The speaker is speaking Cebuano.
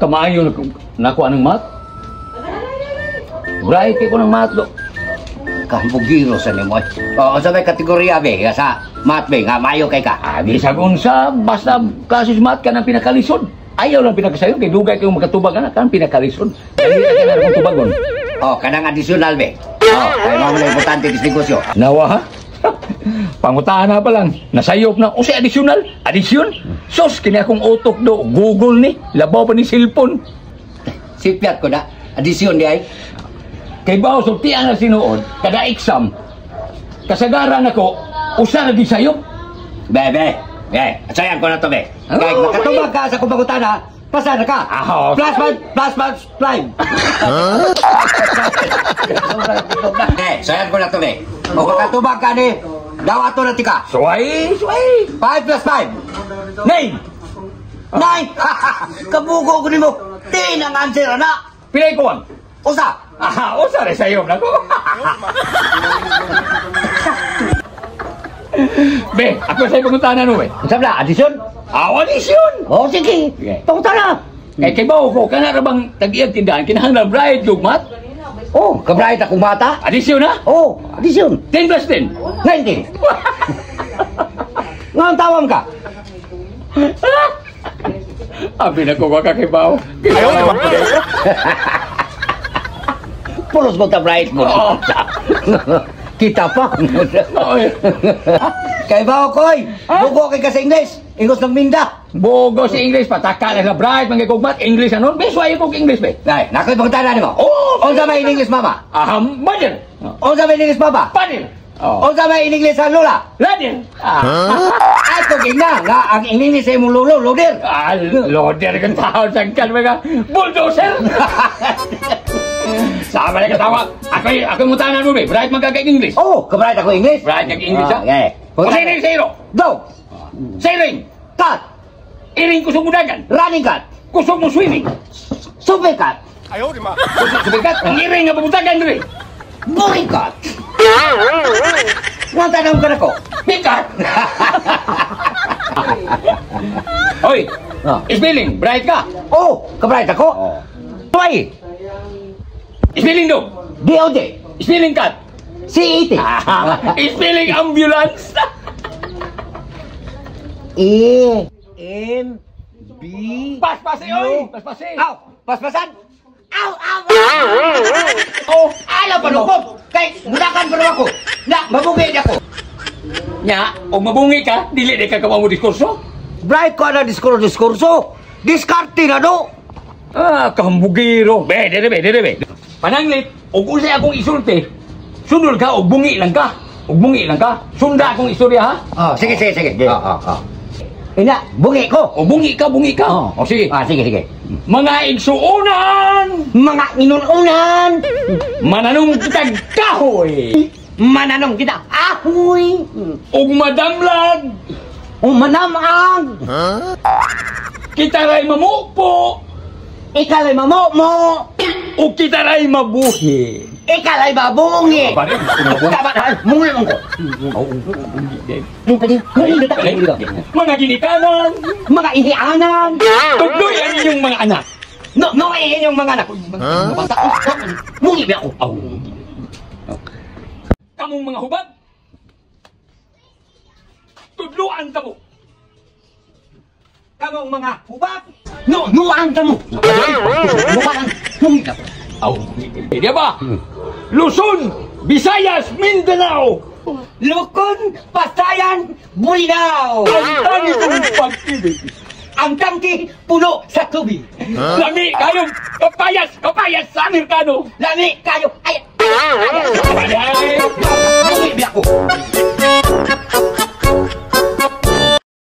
Kamaayo nako anang math. Bright kay ko ng math do. Kambugiro sa nimo. Oh, unsa may kategorya be nga sa math be nga maayo kay ka? Ah, bisag unsa, basta klase sa math ka ng pinakalisod. Ayaw lang pinakasayo kay dugay kayong makatubag ana kan pinakalisod. Dali na kay akong tubagon. Oh, kanang additional be. Oh, kay mao man importante kis negosyo. Nawa ha? Pangutaan na pa lang. Nasayop na. O si additional? Addition? Sus, kini akong utok do. Google ni. Labaw pa ni cellphone. Sipyat ko na. Addition di ay. Kay bao sultian na sinuod, kada exam, kasagaran ako, usa na di sayop. Be, be. Be, sayan ko na to be. Oh, Kay makatubag ka sa akong pangutana, pasa na ka. Ah, Plus five, plus five, five. Eh, sayan ko na to be. O makatubag ka ni, daw ato na tika. Suway, suway. 5 plus 5. Nine. 9. Kabugo ko nimo. 10 ang answer na. Pilay ko ang. Usa. Aha, usa rin sayop na ko. Be, ako sa'yo pangutana no, be. Unsa ba addition? Ah, addition. Oh, sige. Sige. Pangutana. Kay bao ko, kana ra bang tag-iyag tindahan, kinahanglan bright yung math? Oh, kabright akong bata. Addition na? Oh, addition. 10 plus 10. 19. Nga tawam ka? Abi na ko ka kay bao. Ayaw, Pulos mo ta bright mo. Oo. Kita pa. Oy. Kay bao koy, bugo kay ka sa English. Ingos ng minda. Bogo si English, pataka na sa bright, mga kugmat, English ano? Be, suwayo kog English, be. Ay, nakoy pangutana nimo. Oh, Unsa may in English mama? Aham, mother. Unsa may in English papa? Father. Oh. Unsa may in English sa lola? Ladder. Ah, Ay, kung ina nga ang in English sa imong lolo, loader. Ah, loader kang tao, sangkal mga bulldozer. Sama na katawa. Ako'y mutanan mo, be. Bright magkaka English. Oh, kabright ako English. Bright kag English, ha? Okay. O sino zero? Dog, Sailing. cat, Iring kusog mo dagan. Running cat, Kusog mo swimming. Super cat, Kusog subikat. Ang iring nga pabutagan diri. Boring cat. Nga tanong ka na ko. Bikat. Hoy, Ah. spelling, bright ka. Oh, kabright ako. Oh. Tuway, Spelling dog. D-O-D, Spelling cat. C-E-T. Spelling ambulance. E, M, B, Paspasi, oy. Paspasi. Aw, paspasan. Aw, aw, aw. Oh, Ayaw panukop. Kay, mudakan pa naman ako. Na, mabugid ako. Nya, og mabungi ka, dili di ka kawa mo diskurso. Bright ko na diskurso-diskurso. Diskarte na do. Ah, kambugiro. Be, dire be, dire be. Pananglit, og unsay akong isulti, sundol ka og bungi lang ka. Og bungi lang ka. Sunda akong istorya ha. Oh, sige, sige, sige. Oh. Ina, bungi ko. O bungi ka, bungi ka. Oh. O sige. Ah, sige, sige. Mga igsuonan, Mga inununan, mananong kitag kahoy, mananong kita, ahoy, ug madamlag, umanamang, kita ray mamupo, ikalay mamomo, ug kita ray mabuhi. Ikalay mabungi. Pare, Tama na, mungi mo ko. Mga ginikanan, Mga inianan, tugloy ang inyong mga anak. No, no, inyong mga anak. Mungi ba ako? Aw. Kamong mga hubad, tudluan ka mo. Kamong mga hubad, no, nuan ka mo. Nuan, mungi ka. Aw, di ba? Luzon, Visayas, Mindanao. Lukon, Pasayan, Bulinaw. Ang tangi kong pag-ibig. Ang tangki puno sa tubig. Lami kayong kapayas, kapayas sa Amerikano. Lami kayo ay